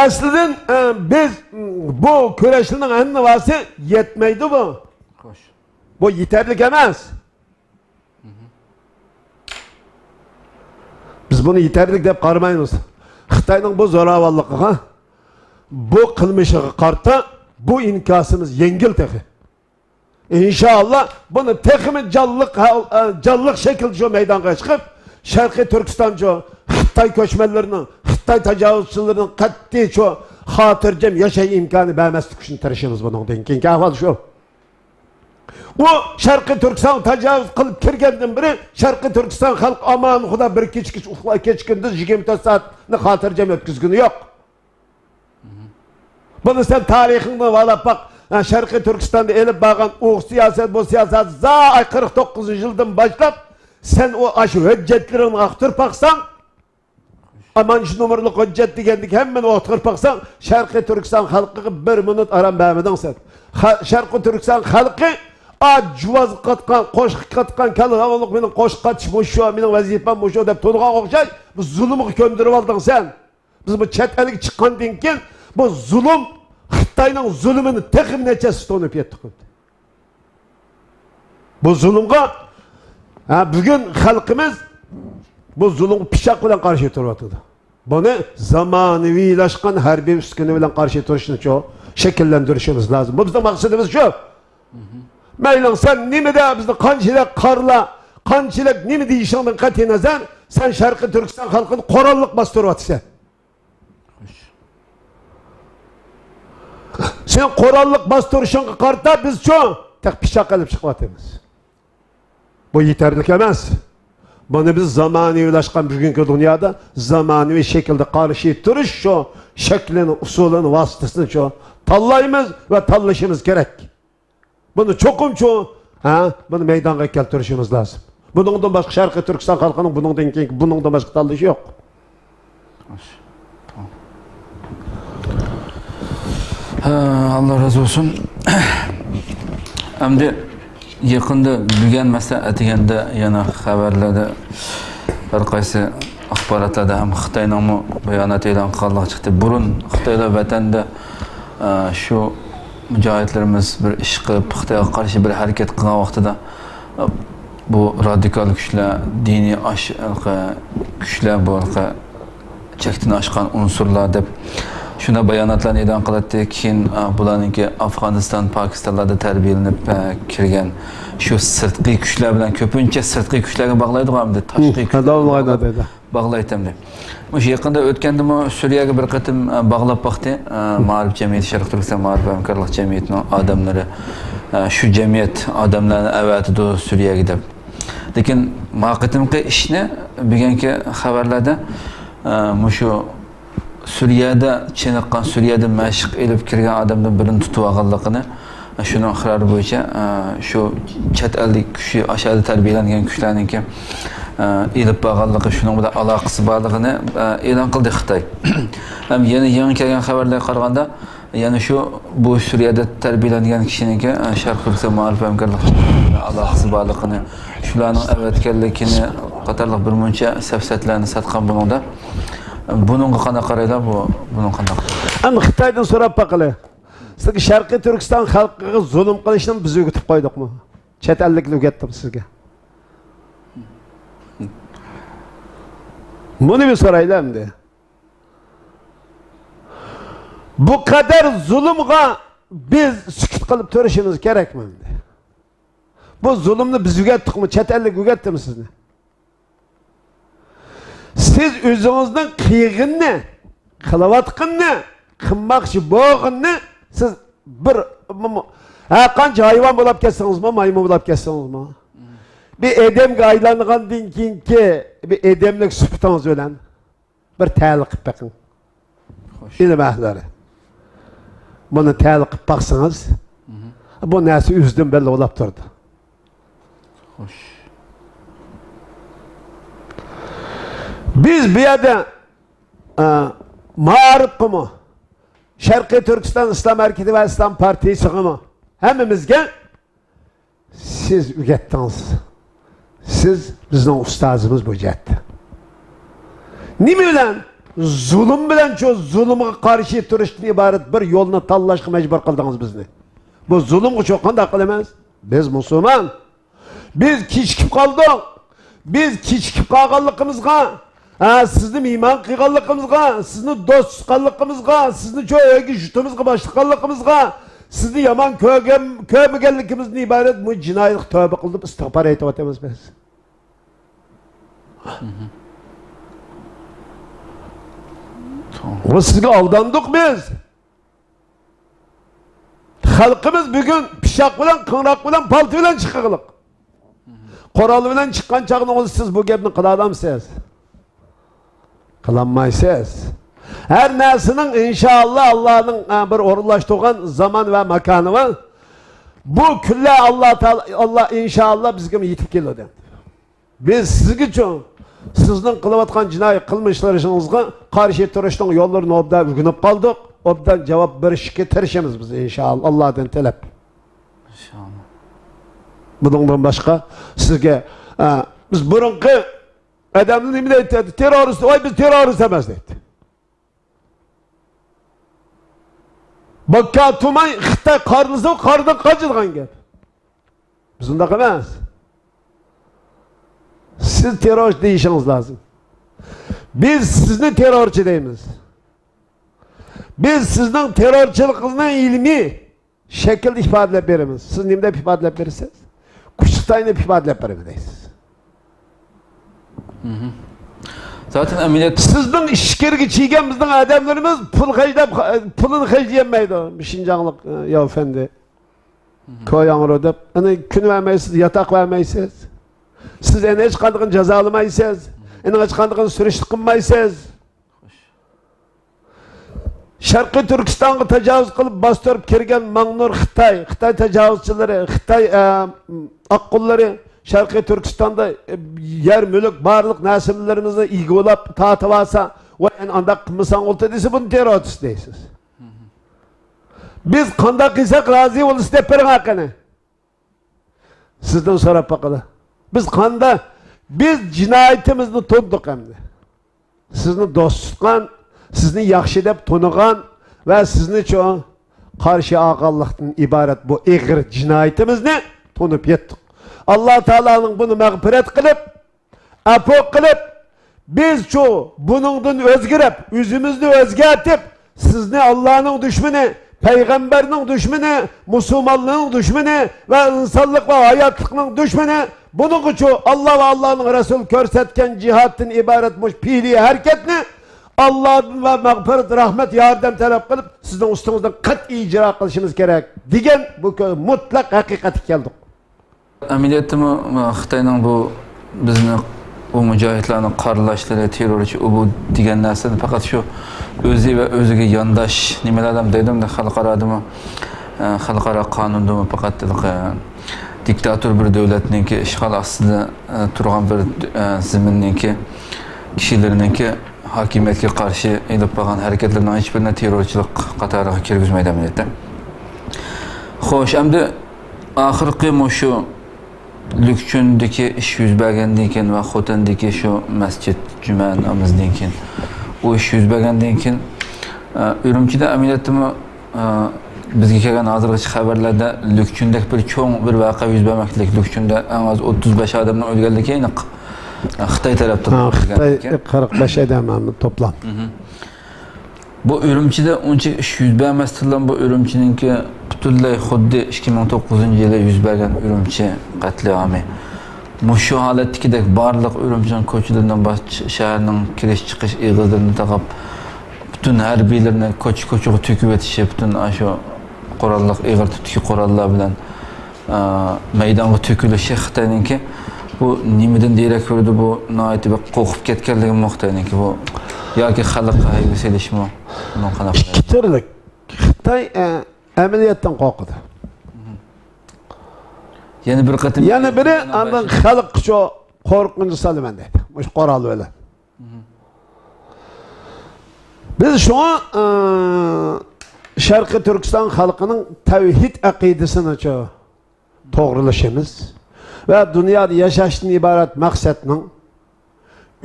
ئەسلىدىن، ئە، بىز، م، بۇ كۈرەشنىڭ ھەممىسى يەتمەيدۇ بۇ. خوش. بۇ يېتەرلىك ئەمەس. بىز بۇنى يېتەرلىك دەپ قارىمايمىز. خىتاينىڭ بۇ زوراۋانلىقىغا، بۇ قىلمىشىغا قارىتا بۇ ئىنكاسىمىز يەڭگىل تېخى. ئىنشائاللا، بۇنى تېخىمۇ جانلىق، جانلىق شەكىلدە شۇ مەيدانغا چىقىپ، شەرقىي تۈركىستان شۇ خىتاي كۆچمەنلىرىنىڭ، خىتاي تاجاۋۇزچىلىرىنىڭ قەتئىي شۇ خاتىرجەم ياشاش ئىمكانى بەرمەسلىك ئۈچۈن تىرىشىمىز بۇنىڭدىن كېيىنكى ئەھۋال شۇ. ئۇ شەرقىي تۈركىستانغا تاجاۋۇز قىلىپ كىرگەندىن بېرى، شەرقىي تۈركىستان خەلقى ئامان خۇدا بىر كېچە، كېچە ئۇخلا-، كېچە كۈندۈز يىگىرمە تۆت سائەتنى خاتىرجەم ئۆتكۈزگىنى يوق. بۇنى سەن تارىخىڭدىن باغلاپ باق. ھە، شەرقىي تۈركىستاندا ئېلىپ بارغان ئۇ سىياسەت، بۇ سىياسەت زاي قىرىق توققۇزىنچى يىلدىن باشلاپ، سەن ئۇ ئاشۇ ھۆججەتلىرىڭنى ئاختۇرۇپ باقساڭ، ئە، مانا شۇ نومۇرلۇق ھۆججەت دېگەندىكى ھەممىنى ئوتتۇرىغا پاقساڭ، شەرقىي تۈركىستان خەلقىغا بىر مىنۇت ئارام بەرمىدىڭ سەن. خە-، شەرقىي تۈركىستان خەلقى ئا جۇۋازغا قاتقان، قوشۇققا قاتقان، كالىغا ئۇلۇغ مېنىڭ قوشۇققا قاتىشىم مۇشۇ، مېنىڭ ۋەزىپەم مۇشۇ دەپ تونۇغان ئوخشاش، بۇ زۇلۇمغا كۆندۈرۈۋالدىڭ سەن. بىز بۇ چەت ئەلگە چىققاندىن كېيىن بۇ زۇلۇم، خىتاينىڭ زۇلۇمىنى تېخىمۇ نەچچە ھەسسە تونۇپ يەتتۇق. بۇ زۇلۇمغا، ھە، بۈگۈن خەلقىمىز بۇ زۇلۇمغا پىچاق بىلەن قارشى تۇرۇۋاتىدۇ. بۇنى زامانىۋىلاشقان ھەربىي ئۈسكۈنە بىلەن قارشى تۇرۇشنى شەكىللەندۈرۈشىمىز لازىم. بۇ بىزنىڭ مەقسىتىمىز شۇ. مەيلىڭ، سەن نېمە دە، بىزنى قانچىلىك قارلا، قانچىلىك نېمە دېيىشىڭدىن قەتئىينەزەر، سەن شەرقىي تۈركىستان خەلقىنى قوراللىق باستۇرۇۋاتىسەن. سېنىڭ قوراللىق باستۇرۇشۇڭغا قارىتا بىزچۇ تېخى پىچاق ئېلىپ چىقىۋاتىمىز. بۇ يېتەرلىك ئەمەس. بۇنى بىز زامانىۋىلاشقان بۈگۈنكى دۇنيادا زامانىۋى شەكىلدە قارشى تۇرۇش شۇ شەكلىنى، ئۇسۇلىنى، ۋاسىتىسىنى شۇ تاللايمىز ۋە تاللىشىمىز كېرەك. بۇنى چوقۇم شۇ، ھە، بۇنى مەيدانغا كەلتۈرۈشىمىز لازىم. بۇنىڭدىن باشقا شەرقىي تۈركىستان خەلقىنىڭ بۇنىڭدىن كېيىنكى، بۇنىڭدىن باشقا تاللىشى يوق. خوش. تامام. ھە، ئاللا رازى بولسۇن. ئەمدى يېقىندا بۈگۈن، مەسىلەن، ئەتىگەندە يەنە خەۋەرلەردە، ھەر قايسى ئاخباراتلاردا ھەم خىتاينىڭمۇ بايانات ئېلان قىلغانلىقى چىقتى. بۇرۇن خىتايلار ۋەتەندە، ئە، شۇ مۇجاھىدلىرىمىز بىر ئىش قىلىپ، خىتايغا قارشى بىر ھەرىكەت قىلغان ۋاقتىدا، ئە، بۇ رادىكال كۈچلەر، دىنىي ئاش-، ھېلىقى كۈچلەر، بۇ ھېلىقى چەكتىن ئاشقان ئۇنسۇرلار دەپ شۇنداق باياناتلارنى ئېلان قىلاتتى. كېيىن، ئا، بۇلارنىڭكى ئافغانىستان، پاكىستانلاردا تەربىيەلىنىپ، ئە، كىرگەن شۇ سىرتقى كۈچلەر بىلەن، كۆپىنچە سىرتقى كۈچلەرگە باغلايدىغۇ ئەمدى، تاشقى كۈچلەرگە باغلايدۇ. باغلايتتى ئەمدى. مۇشۇ يېقىندا ئۆتكەندىمۇ سۈرىيەگە بىر قېتىم، ئە، باغلاپ باقتى. ئە، مائارىپ جەمئىيىتى، شەرقىي تۈركىستان مائارىپ ھەمكارلىق جەمئىيىتىنىڭ ئادەملىرى، ئە، شۇ جەمئىيەت ئادەملەرنى ئەۋەتىدۇ سۈرىيەگە دەپ. لېكىن ما قېتىمقى ئىشنى بۈگۈنكى خەۋەرلەردە، ئە، مۇشۇ سۈرىيەدە چېنىققان، سۈرىيەدە مەشىق ئېلىپ كىرگەن ئادەمدىن بىرىنى تۇتۇۋالغانلىقىنى، شۇنىڭ ئىقرارى بويىچە، ئە، شۇ چەت ئەلدىكى كۈچى، ئاشۇ يەردە تەربىيەلەنگەن كۈچلەرنىڭكى، ئە، ئېلىپ بارغانلىقى، شۇنىڭ بىلەن ئالاقىسى بارلىقىنى، ئە، ئېلان قىلدى خىتاي. ھەم يەنە يېڭى كەلگەن خەۋەرلەرگە قارىغاندا، يەنە شۇ، بۇ سۈرىيەدە تەربىيەلەنگەن كىشىنىڭكى، ئە، شەرقىي تۈركىستان مائارىپ ھەمكارلىق ئالاقىسى بارلىقىنى، شۇلارنىڭ ئەۋەتكەنلىكىنى قاتارلىق بىر مۇنچە سەپسەتىلەرنى ساتقان بۇنىڭدا. بۇنىڭغا قانداق قارايلا؟ بۇ، بۇنىڭ قانداق؟ ئەمدى خىتايدىن سوراپ باقىلى. سىزگە شەرقىي تۈركىستان خەلقىگە زۇلۇم قىلىشنى بىز ئۆگىتىپ قويدۇقمۇ؟ چەت ئەللىكلەر ئۆگەتتىمۇ سىزگە؟ بۇنى بىر سورايلى ئەمدى. بۇ قەدەر زۇلۇمغا بىز سۈكۈت قىلىپ تۇرۇشىمىز كېرەكمۇ ئەمدى؟ بۇ زۇلۇمنى بىز ئۆگەتتۇقمۇ؟ چەت ئەللىك ئۆگەتتىمۇ سىزنى؟ سىز ئۆزىڭىزنىڭ قىلغىنىنى، قىلىۋاتقىنىنى، قىلماقچى بولغىنىنى سىز بىر، ھەر قانچە ھايۋان بولاپ كەتسىڭىزمۇ، مايمۇن بولاپ كەتسىڭىزمۇ، بىر ئادەمگە ئايلانغاندىن كېيىنكى بىر ئادەملىك سۈپىتىڭىز بىلەن بىر تەلقىپ بېقىڭ. خوش. ئىلىم ئەھلىلىرى. بۇنى تەلقىپ باقسىڭىز، بۇ نەرسە ئۆزىدىن بەللى بولاپ تۇرىدۇ. خوش. بىز بۇ يەردە، ئە، مائارىپقىمۇ، شەرقىي تۈركىستان ئىسلام ھەرىكىتى ۋە ئىسلام پارتىيىسىغىمۇ، ھەممىمىزگە سىز ئۆگەتتىڭىز. سىز بىزنىڭ ئۇستازىمىز بۇ جەھەتتە. نېمە بىلەن؟ زۇلۇم بىلەن، شۇ زۇلۇمغا قارشى تۇرۇشتىن ئىبارەت بىر يولنى تاللاشقا مەجبۇر قىلدىڭىز بىزنى. بۇ زۇلۇمغا شۇ قانداق قىلىمىز؟ بىز مۇسۇلمان. بىز كېچىكىپ قالدۇق. بىز كېچىكىپ قالغانلىقىمىزغا، ھە، سىزنى مېھمان قىلغانلىقىمىزغا، سىزنى دوست تۇتقانلىقىمىزغا، سىزنى شۇ ئۆيگە يۇرتىمىزغا باشلىغانلىقىمىزغا، سىزنى يامان كۆرگەن، كۆرمىگەنلىكىمىزدىن ئىبارەت بۇ جىنايىلىققا تەۋبە قىلدۇق، ئىستىغپار ئېيتىۋاتىمىز بىز. بۇ سىزگە ئالداندۇق بىز. خەلقىمىز بۈگۈن پىچاق بىلەن، قىڭراق بىلەن، پالتا بىلەن چىققىلىق. قورال بىلەن چىققان چاغنىڭ ئۆزىدە سىز بۇ گەپنى قىلالامسىز؟ قىلالمايسىز. ھەر نەرسىنىڭ ئىنشائاللا ئاللانىڭ، ئە، بىر ئورۇنلاشتۇرغان زامان ۋە ماكانى بار. بۇ كۈنلەر ئاللا تائالا، ئاللا ئىنشائاللا بىزگىمۇ يېتىپ كېلىدۇ. بىز سىزگىچۇ، سىزنىڭ قىلىۋاتقان جىنايى قىلمىشلىرىڭىزغا قارشى تۇرۇشنىڭ يوللىرىنى ئوبدان ئۆگىنىپ قالدۇق. ئوبدان جاۋاب بېرىشكە تىرىشىمىز بىز، ئىنشائاللا، ئاللادىن تىلەپ. ئىنشائاللا. بۇنىڭدىن باشقا سىزگە، ئە، بىز بۇرۇنقى ئادەملەر نېمە دەيتتى؟ تېررورىست، ۋاي، بىز تېررورىست ئەمەس دەيتتى. باكا تۇماي خىتاي قارىلىسا، قارىدىن قاچىدىغان گەپ. بىز ئۇنداق ئەمەس. سىز تېررورچى دېيىشىڭىز لازىم. بىز سىزنى تېررورچى دەيمىز. بىز سىزنىڭ تېررورچىلىقىڭىزنى ئىلمىي شەكىلدە ئىپادىلەپ بېرىمىز. سىز نېمە دەپ ئىپادىلەپ بېرىسىز؟ كۈچ خىتاينى دەپ ئىپادىلەپ بېرىمىز دەيسىز. زاتەن ئەمەلىيەت سىزنىڭ ئىچكىرىگە چىگەن بىزنىڭ ئادەملىرىمىز پۇل خەجلەپ، پۇلىنى خەجلىيەلمەيدۇ. شىنجاڭلىق، ياۋفەندى. كوياڭرو دەپ، ئەنە كۈن بەرمەيسىز، ياتاق بەرمەيسىز. سىز ئېنى ھېچقاندىقىنى جازالىمايسىز. ئېنى ھېچقاندىقىنى سۈرۈشتە قىلمايسىز. شەرقىي تۈركىستانغا تاجاۋۇز قىلىپ باستۇرۇپ كىرگەن ماڭنۇر خىتاي، خىتاي تاجاۋۇزچىلىرى، خىتاي، ئە، ئاققۇنلىرى شەرقىي تۈركىستاندا، ئە، يەر مۈلۈك بارلىق نەرسىلىرىمىزنى ئىگىلەپ تارتىۋالسا، ۋاي ئەنە ئانداق قىلمىساڭ بولدى دېسە بۇنى تېررورىست دەيسىز. بىز قانداق قىلساق رازى بولىسىز دەپ بېرىڭ ھەققىنى. سىزدىن سوراپ باقىلى. بىز قاندا، بىز جىنايىتىمىزنى تونۇدۇق ئەمدى. سىزنى دوست تۇتقان، سىزنى ياخشى دەپ تونۇغان ۋە سىزنى چوڭ قارشى ئالغانلىقتىن ئىبارەت بۇ ئېغىر جىنايىتىمىزنى تونۇپ يەتتۇق. ئاللا تائالانىڭ بۇنى مەغپىرەت قىلىپ، ئەپۇ قىلىپ، بىزچۇ بۇنىڭدىن ئۆزگىرىپ، ئۆزىمىزنى ئۆزگەرتىپ، سىزنى ئاللانىڭ دۈشمىنى، پەيغەمبەرنىڭ دۈشمىنى، مۇسۇلمانلىقنىڭ دۈشمىنى ۋە ئىنسانلىق ۋە ھاياتلىقنىڭ دۈشمىنى، بۇنىڭغىچۇ ئاللا ۋە ئاللانىڭ رەسۇلى كۆرسەتكەن جىھادتىن ئىبارەت مۇشۇ پېئلىي ھەرىكەتنى ئاللادىن ۋە مەغپىرەت، رەھمەت، ياردەم تەلەپ قىلىپ، سىزنىڭ ئۈستىڭىزدىن قەتئىي ئىجرا قىلىشىمىز كېرەك دېگەن بۇ كۆ-، مۇتلەق ھەقىقەتكە كەلدۇق. ئەمەلىيەتتىمۇ، خىتاينىڭ بۇ بىزنى، بۇ مۇجاھىدلارنى قارىلاشلىرى، تېررورچى، ئۇ بۇ دېگەن نەرسىنى پەقەت شۇ ئۆزى ۋە ئۆزىگە يانداش نېمىلەردىن دەيدۇ، خەلقئارادىمۇ، خەلقئارا قانۇندىمۇ پەقەت دىكتاتور بىر دۆلەتنىڭكى، ئىشغال ئاستىدا تۇرغان بىر زېمىننىڭكى كىشىلىرىنىڭكى ھاكىمىيەتكە قارشى ئېلىپ بارغان ھەرىكەتلىرىنىڭ ھېچبىرىنى تېررورچىلىق قاتارىغا كىرگۈزمەيدۇ ئەمەلىيەتتە. خوش، ئەمدى ئاخىرقى مۇشۇ لۈكچۈندىكى ئىش يۈز بەرگەندىن كېيىن ۋە خوتەندىكى شۇ مەسچىت، جۈمە نامىزىدىن كېيىن ئۇ ئىش يۈز بەرگەندىن كېيىن، ئە، ئۈرۈمچىدە ئەمەلىيەتتىمۇ، ئە، بىزگە كەلگەن ھازىرغىچە خەۋەرلەردە لۈكچۈندەك بىر چوڭ بىر ۋەقە يۈز بەرمەكتىلىك. لۈكچۈندە ئەڭ ئاز ئوتتۇز بەش ئادەمنىڭ ئۆلگەنلىكى ئېنىق. خىتاي تەرەپتىن ھە، خىتاي قىرىق بەش ئادەم توپلام. بۇ ئۈرۈمچىدە ئۇنچە ئىش يۈز بەرمەستىنلا، بۇ ئۈرۈمچىنىڭكى پۈتۈنلەي خۇددى ئىككى مىڭ توققۇزىنچى يىلى يۈز بەرگەن ئۈرۈمچى قەتلىئامى. مۇشۇ ھالەتتىكىدەك بارلىق ئۈرۈمچىنىڭ كوچىلىرىدىن باش-، شەھەرنىڭ كىرىش چىقىش ئېغىزلىرىنى تاقاپ، پۈتۈن ھەربىيلىرىنى كوچا-كوچىغا تۆكۈۋېتىشى، پۈتۈن ئاشۇ قوراللىق، ئېغىر تىپتىكى قوراللار بىلەن ئا، مەيدانغا تۆكۈلۈشى خىتاينىڭكى بۇ نېمىدىن دېرەك بېرىدۇ؟ بۇ ناھايىتى بىر قورقۇپ كەتكەنلىكىمۇ خىتاينىڭكى بۇ ياكى خەلققە ھەيۋە سېلىشمۇ؟ بۇنىڭ قانداق بىر ئىككى تۈرلۈك. خىتاي، ئە، ئەمەلىيەتتىن قورقىدۇ. يەنە بىر قېتىم يەنە بىرى ئاندىن خەلققىچۇ قورقۇنچ سالىمەن دەيدۇ. مۇشۇ قورال بىلەن. بىز شۇڭا، ئى، شەرقىي تۈركىستان خەلقىنىڭ تەۋھىد ئەقىدىسىنىچۇ توغرىلىشىمىز ۋە دۇنيادا ياشاشتىن ئىبارەت مەقسەتنىڭ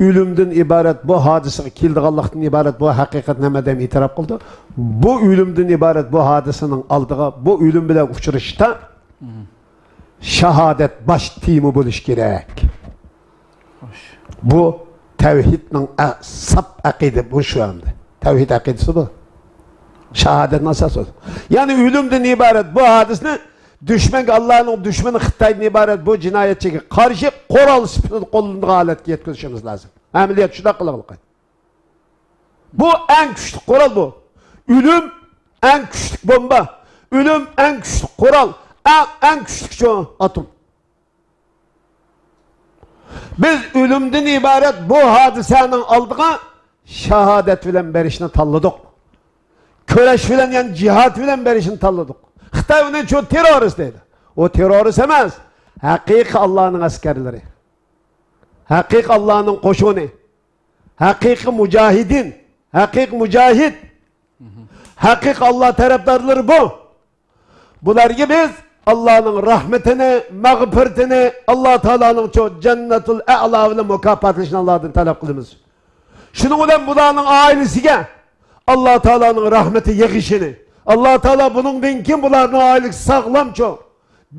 ئۆلۈمدىن ئىبارەت بۇ ھادىسىگە كېلىدىغانلىقتىن ئىبارەت بۇ ھەقىقەتنى ھەممە ئادەم ئېتىراپ قىلىدۇ. بۇ ئۆلۈمدىن ئىبارەت بۇ ھادىسىنىڭ ئالدىغا، بۇ ئۆلۈم بىلەن ئۇچرىشىشتا شاھادەت باش تېما بولۇشى كېرەك. خوش. بۇ تەۋھىدنىڭ ئە-، ساپ ئەقىدە بۇ شۇ ئەمدى. تەۋھىد ئەقىدىسى بۇ. شاھادەتنىڭ ئاساسى بۇ. يەنى ئۆلۈمدىن ئىبارەت بۇ ھادىسىنى دۈشمەنگە، ئاللانىڭ دۈشمىنى خىتايدىن ئىبارەت بۇ جىنايەتچىگە قارشى قورال سۈپىتىدە قوللىنىدىغان ھالەتكە يەتكۈزۈشىمىز لازىم. ئەمەلىيەت شۇنداق قىلغىلىقى. بۇ ئەڭ كۈچلۈك قورال بۇ. ئۆلۈم ئەڭ كۈچلۈك بومبا. ئۆلۈم ئەڭ كۈچلۈك قورال. ئەڭ، ئەڭ كۈچلۈك شۇ ئاتوم. بىز ئۆلۈمدىن ئىبارەت بۇ ھادىسەنىڭ ئالدىغا شاھادەت بىلەن بېرىشنى تاللىدۇق. كۈرەش بىلەن، يەنى جىھاد بىلەن بېرىشنى تاللىدۇق. خىتاي ئۇنى شۇ تېررورىست دەيدۇ. ئۇ تېررورىست ئەمەس. ھەقىقىي ئاللانىڭ ئەسكەرلىرى. ھەقىقىي ئاللانىڭ قوشۇنى. ھەقىقىي مۇجاھىدىن. ھەقىقىي مۇجاھىد. ھەقىقىي ئاللا تەرەپدارلىرى بۇ. بۇلارغا بىز ئاللانىڭ رەھمىتىنى، مەغپىرىتىنى، ئاللا تائالانىڭ شۇ جەننەتۇل ئەئلا بىلەن مۇكاپاتلىشىنى ئاللادىن تەلەپ قىلىمىز. شۇنىڭ بىلەن بۇلارنىڭ ئائىلىسىگە ئاللا تائالانىڭ رەھمىتى يېغىشىنى، ئاللا تائالا بۇنىڭدىن كېيىن بۇلارنىڭ ئائىلىسى ساغلام شۇ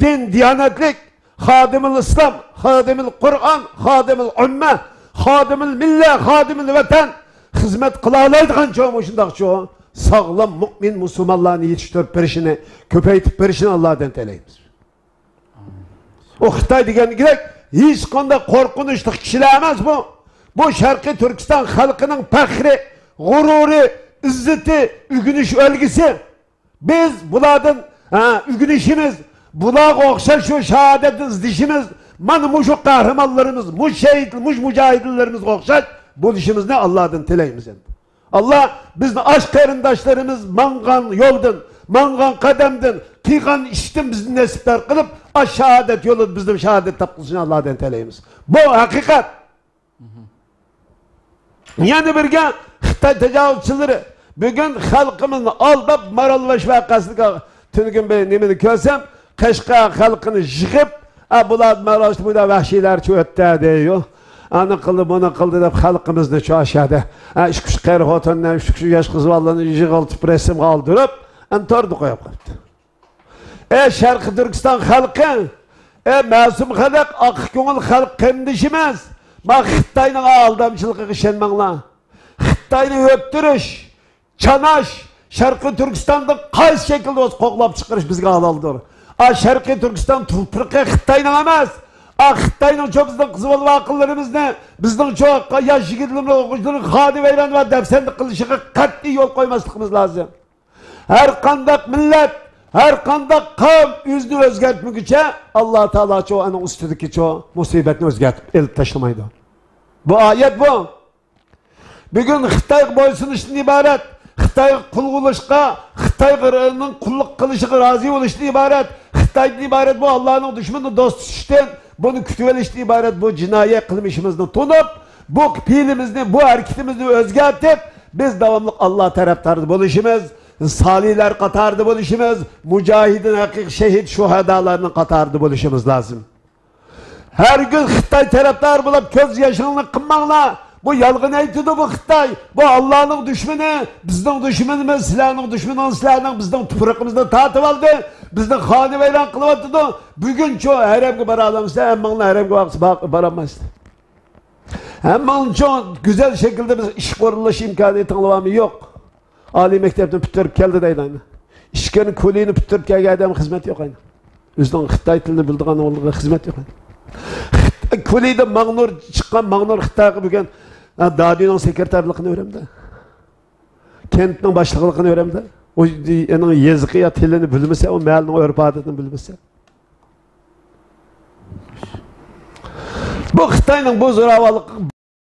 دىن، دىيانەتلىك، خادىمىل ئىسلام، خادىمىل قۇرئان، خادىمىل ئۈممە، خادىمىل مىللە، خادىمىل ۋەتەن خىزمەت قىلالايدىغان چوڭ مۇشۇنداق چوڭ ساغلام مۇئمىن مۇسۇلمانلارنى يېتىشتۈرۈپ بېرىشىنى، كۆپەيتىپ بېرىشىنى ئاللادىن تىلەيمىز. ئۇ خىتاي دېگەندەك ھېچقانداق قورقۇنچلۇق كىشىلەر ئەمەس بۇ. بۇ شەرقىي تۈركىستان خەلقىنىڭ پەخرى، غۇرۇرى، ئىززىتى، ئۆگىنىش ئۈلگىسى. بىز بۇلاردىن، ھە، ئۆگىنىشىمىز، بۇلارغا ئوخشاش شۇ شاھادەتنى ئىزدىشىمىز، مانا مۇشۇ قەھرىمانلىرىمىز، مۇشۇ شېھىت، مۇشۇ مۇجاھىدلىرىمىزگە ئوخشاش بولۇشىمىزنى ئاللادىن تىلەيمىز ئەمدى. ئاللا بىزنى ئاش قېرىنداشلىرىمىز ماڭغان يولدىن، ماڭغان قەدەمدىن، قىلغان ئىشتىن بىزنى نېسىپدار قىلىپ، ئاش شاھادەت يولىدا بىزنى شاھادەت تاپقۇزۇشىنى ئاللادىن تىلەيمىز. بۇ ھەقىقەت. يەنە بىرگە خىتاي تاجاۋۇزچىلىرى بۈگۈن خەلقىمىزنى ئالداپ، مارالباش ۋەقەسىدە تۈنۈگۈن بىر نېمىنى كۆرسەم، قەشقەر خەلقىنى يىغىپ، ئە، بۇلار مارالباشتا بۇنداق ۋەھشىيلەرچە ئۆتتى دەيدۇ. ئانا قىلدى، بۇنى قىلدى دەپ خەلقىمىزنى شۇ ئاشادا، ئە، ئىككى ئۈچ قېرى خوتۇننى، ئۈچ ئۈچ ياش قىز بالىلارنى يىغىلتىپ، رەسىمگە ئالدۇرۇپ، ئەنە توردا قويۇپ قويۇپتۇ. ئەي شەرقىي تۈركىستان خەلقى، ئەي مەسۇم خەلق، ئاق كۆڭۈل خەلق قېرىندىشىمىز، ما خىتاينىڭ ئالدامچىلىقىغا ئىشەنمەڭلار. خىتاينى ئۆلتۈرۈش، چاناش، شەرقىي تۈركىستاندا قايسى شەكىلدە بولسا قوغلاپ چىقىرىش بىزگە ھالالدۇر. ئا شەرقىي تۈركىستان تۇپرىقى خىتاينىڭ ئەمەس. ئا خىتاينىڭ چوقۇم بىزنىڭ قىز بالا ۋاقىللىرىمىزنى، بىزنىڭ چوقۇم ياش يىگىتلىرىمىزنى، ئوقۇغۇچىلىرىنى خانىۋەيران ۋە دەپسەندە قىلىشىغا قەتئىي يول قويماسلىقىمىز لازىم. ھەر قانداق مىللەت، ھەر قانداق قەۋم ئۆزىنى ئۆزگەرتمىگۈچە، ئاللا تائالاچۇ ئۇنىڭ ئۈستىدىكىچۇ مۇسىبەتنى ئۆزگەرتىپ ئېلىپ تاشلىمايدۇ. بۇ ئايەت بۇ. بۈگۈن خىتايغا بويسۇنۇشتىن ئىبارەت، خىتايغا قۇل بولۇشقا، خىتايغا قۇللۇق قىلىشىغا رازى بولۇشتىن ئىبارەت، خىتايدىن ئىبارەت بۇ ئاللانىڭ دۈشمىنىنى دوست تۇتۇشتىن، بۇنى كۈتۈۋېلىشتىن ئىبارەت بۇ جىنايى قىلمىشىمىزنى تونۇپ، بۇ پېئىلىمىزنى، بۇ ھەرىكىتىمىزنى ئۆزگەرتىپ، بىز داۋاملىق ئاللا تەرەپدارىدا بولۇشىمىز، سالىھلار قاتارىدا بولۇشىمىز، مۇجاھىدىن، ھەقىقىي شېھىت، شۇھادالارنىڭ قاتارىدا بولۇشىمىز لازىم. ھەرگىز خىتاي تەرەپدارى بولۇپ كۆز يېشىڭلارنى قىلماڭلار. بۇ يالغان ئېيتىدۇ بۇ خىتاي. بۇ ئاللانىڭ دۈشمىنى، بىزنىڭ دۈشمىنىمىز، سىلەرنىڭ دۈشمىنىڭىز، سىلەرنىڭ بىزنىڭ تۇپرىقىمىزنى تارتىۋالدى. بىزنى خانىۋەيران قىلىۋاتىدۇ. بۈگۈنچۇ ھەرەمگە بارالامسىلەر؟ ھەممىڭلار ھەرەمگە بارسا بار-، بارالمايسىلەر. ھەممىڭلارچۇ گۈزەل شەكىلدە بىز ئىشقا ئورۇنلىشىش ئىمكانىيىتىڭلار بارمۇ؟ يوق. ئالىي مەكتەپنى پۈتتۈرۈپ كەلدى دەيدۇ ئەنە. ئىشكەن كۇلىنى پۈتتۈرۈپ كەلگەن ئادەمگە خىزمەت يوق ئەنە. ئۆزىنىڭ خىتاي تىلىنى بىلىدىغان ئوغلىغا خىزمەت يوق ئەنە. خىت-، كۇلىدا ماڭنۇر چىققان، ماڭنۇر خىتايغا بۈگۈن، ھە، دادۈينىڭ سېكرېتارلىقىنى ئۆرەمدە. كەنتنىڭ باشلىقلىقىنى ئۆرەمدە. ئۇ، ئېنىڭ يېزىقى يا تىلىنى بىلمىسە، ئۇ مەھەللىنىڭ ئۆرپ-ئادىتىنى بىلمىسە. بۇ خىتاينىڭ بۇ زوراۋانلىقىغا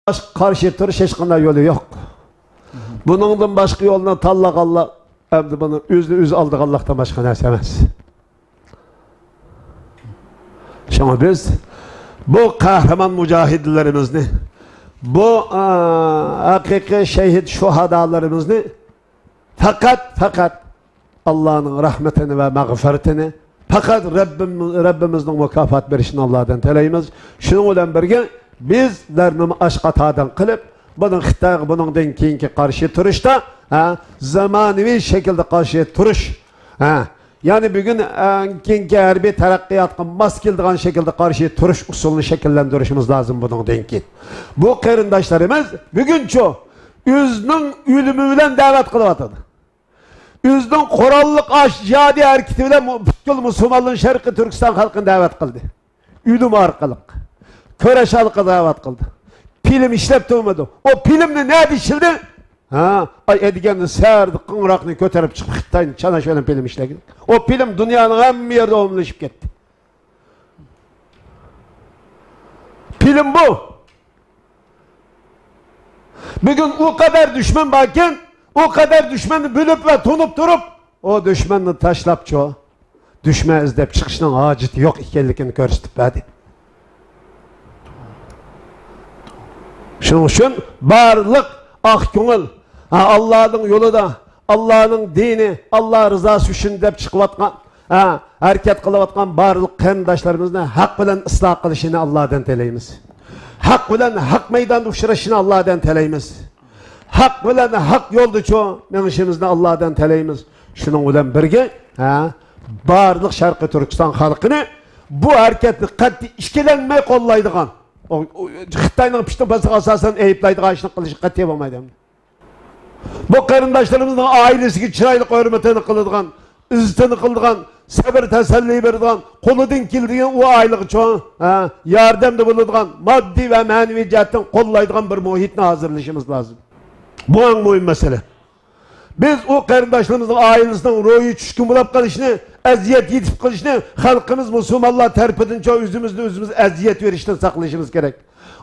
باشقا قارشى تۇرۇش ھېچقانداق يولى يوق. بۇنىڭدىن باشقا يولنى تاللىغانلار ئەمدى بۇنى ئۆزىنى ئۆزى ئالدىغانلىقتىن باشقا نەرسە ئەمەس. شۇڭا بىز بۇ قەھرىمان مۇجاھىدلىرىمىزنى، بۇ، ئا، ھەقىقىي شېھىت شۇھادالىرىمىزنى پەقەت، پەقەت ئاللانىڭ رەھمىتىنى ۋە مەغپىرىتىنى، پەقەت رەببىم-، رەببىمىزنىڭ مۇكاپات بېرىشىنى ئاللادىن تىلەيمىز. شۇنىڭ بىلەن بىرگە، بىزلەرنىمۇ ئاش قاتاردىن قىلىپ، بۇنىڭ خىتايغا بۇنىڭدىن كېيىنكى قارشى تۇرۇشتا، ھە، زامانىۋى شەكىلدە قارشى تۇرۇش، ھە، يەنى بۈگۈن، ئە، كېيىنكى ھەربىي تەرەققىياتقا ماس كېلىدىغان شەكىلدە قارشى تۇرۇش ئۇسۇلىنى شەكىللەندۈرۈشىمىز لازىم بۇنىڭدىن كېيىن. بۇ قېرىنداشلىرىمىز بۈگۈنچۇ ئۆزىنىڭ ئۆلۈمى بىلەن دەۋەت قىلىۋاتىدۇ. ئۆزىنىڭ قوراللىق ئاش جىھادىي ھەرىكىتى بىلەن مۇ-، پۈتكۈل مۇسۇلمانلار شەرقىي تۈركىستان خەلقىنى دەۋەت قىلدى. ئۆلۈم ئارقىلىق، كۈرەش ئارقىلىق دەۋەت قىلدى. فىلىم ئىشلەپ تۇرمىدى. ئۇ فىلىمنى نەدە ئىشلىدى؟ ھە، ئاي ئەدىگەندە سەھەردە قوڭغۇراقنى كۆتۈرۈپ چىقىپ خىتاينى چاناش بىلەن فىلىم ئىشلىگەن. ئۇ فىلىم دۇنيانىڭ ھەممە يېرىدە ئومۇملىشىپ كەتتى. فىلىم بۇ. بۈگۈن ئۇ قەدەر دۈشمەن باركەن، ئۇ قەدەر دۈشمەننى بىلىپ ۋە تونۇپ تۇرۇپ، ئۇ دۈشمەننى تاشلاپچۇ، دۈشمەن ئىزدەپ چىقىشنىڭ ھاجىتى يوق ئىكەنلىكىنى كۆرسىتىپ بەردى. شۇنىڭ ئۈچۈن بارلىق ئاق كۆڭۈل، ھە، ئاللانىڭ يولىدا، ئاللانىڭ دىنى، ئاللا رىزاسى ئۈچۈن دەپ چىقىۋاتقان، ھە، ھەرىكەت قىلىۋاتقان بارلىق قېرىنداشلىرىمىزنى ھەق بىلەن ئىسلاھ قىلىشىنى ئاللادىن تىلەيمىز. ھەق بىلەن ھەق مەيداندا ئۇچرىشىنى ئاللادىن تىلەيمىز. ھەق بىلەن ھەق يولدىچۇ مېڭىشىمىزنى ئاللادىن تىلەيمىز. شۇنىڭ بىلەن بىرگە، ھە، بارلىق شەرقىي تۈركىستان خەلقىنى بۇ ھەرىكەتنى قەتئىي ئىككىلەنمەي قوللايدىغان، ئۇ، ئۇ، خىتاينىڭ پىتنە پاسىقىغا ئاساسەن ئەيىبلەيدىغان ئىشنى قىلىشقا قەتئىي بولمايدۇ. بۇ قېرىنداشلىرىمىزنىڭ ئائىلىسىگە چىرايلىق ھۆرمىتىنى قىلىدىغان، ئىززىتىنى قىلىدىغان، سەۋر تەسەللى بېرىدىغان، قولىدىن كېلىدىگەن ئۇ ئائىلىگە چوڭ، ھە، ياردەمدە بولىدىغان، ماددىي ۋە مەنىۋى جەھەتتىن قوللايدىغان بىر مۇھىتنى ھازىرلىشىمىز لازىم. بۇ ئەڭ مۇھىم مەسىلە. بىز ئۇ قېرىنداشلىرىمىزنىڭ ئائىلىسىنىڭ روھى چۈشكۈن بولاپ قېلىشىنى، ئەزىيەت يېتىپ قېلىشىنى خەلقىمىز مۇسۇلمانلار تەرىپىدىنچۇ ئۆزىمىزنى ئۆزىمىز ئەزىيەت بېرىشتىن ساقلىشىمىز كېرەك.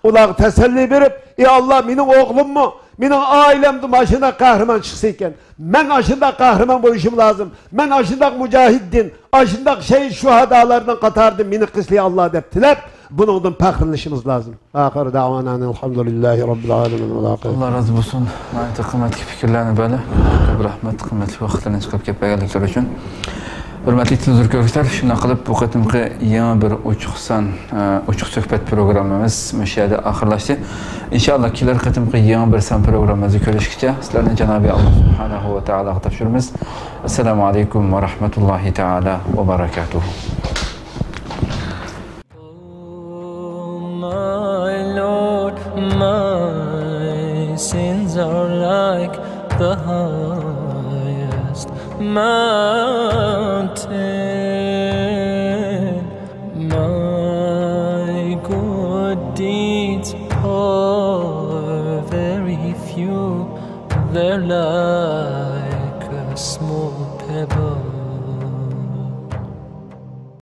ئۇلارغا تەسەللى بېرىپ، ئى ئاللا، مېنىڭ ئوغلۇممۇ، مېنىڭ ئائىلەمدىن ماشۇنداق قەھرىمان چىقسا ئىكەن، مەن ئاشۇنداق قەھرىمان بولۇشۇم لازىم، مەن ئاشۇنداق مۇجاھىددىن، ئاشۇنداق شەھىد شۇھادالارنىڭ قاتارىدا مېنى قىلسىلى ئاللا دەپ تىلەپ، بۇنىڭدىن پەخىرلىنىشىمىز لازىم. ئاخىر دەۋانا ئەنىلھەمدۇلىللاھى راببىل ئالەمىن. ئاللا راز بولسۇن. ناھايىتى قىممەتلىك پىكىرلەرنى بەردى. كۆپ رەھمەت، قىممەتلىك ۋاقىتلىرىنى چىقىرىپ كەپ بەرگەنلىكلىرى ئۈچۈن. ھۆرمەتلىك تېلېۋىزور كۆرگۈچىلەر، شۇنداق قىلىپ بۇ قېتىمقى يېڭى بىر ئوچۇق سان، ئە، ئوچۇق سۆھبەت پروگراممىمىز مۇشۇ يەردە ئاخىرلاشتى. ئىنشائاللا كېلەر قېتىمقى يېڭى بىر سان پروگراممىمىزدا كۆرۈشكىچە سىلەرنى جانابى ئاللا سۇبھانەھۇ ۋە تائالاغا تاپشۇرىمىز. ئەسسالامۇ ئەلەيكۇم ۋە رەھمەتۇللاھى تائالا ۋە بەرەكاتۇھۇ. Oh, my Lord, my sins are like the highest mountain. My good deeds are very few, they're like a small pebble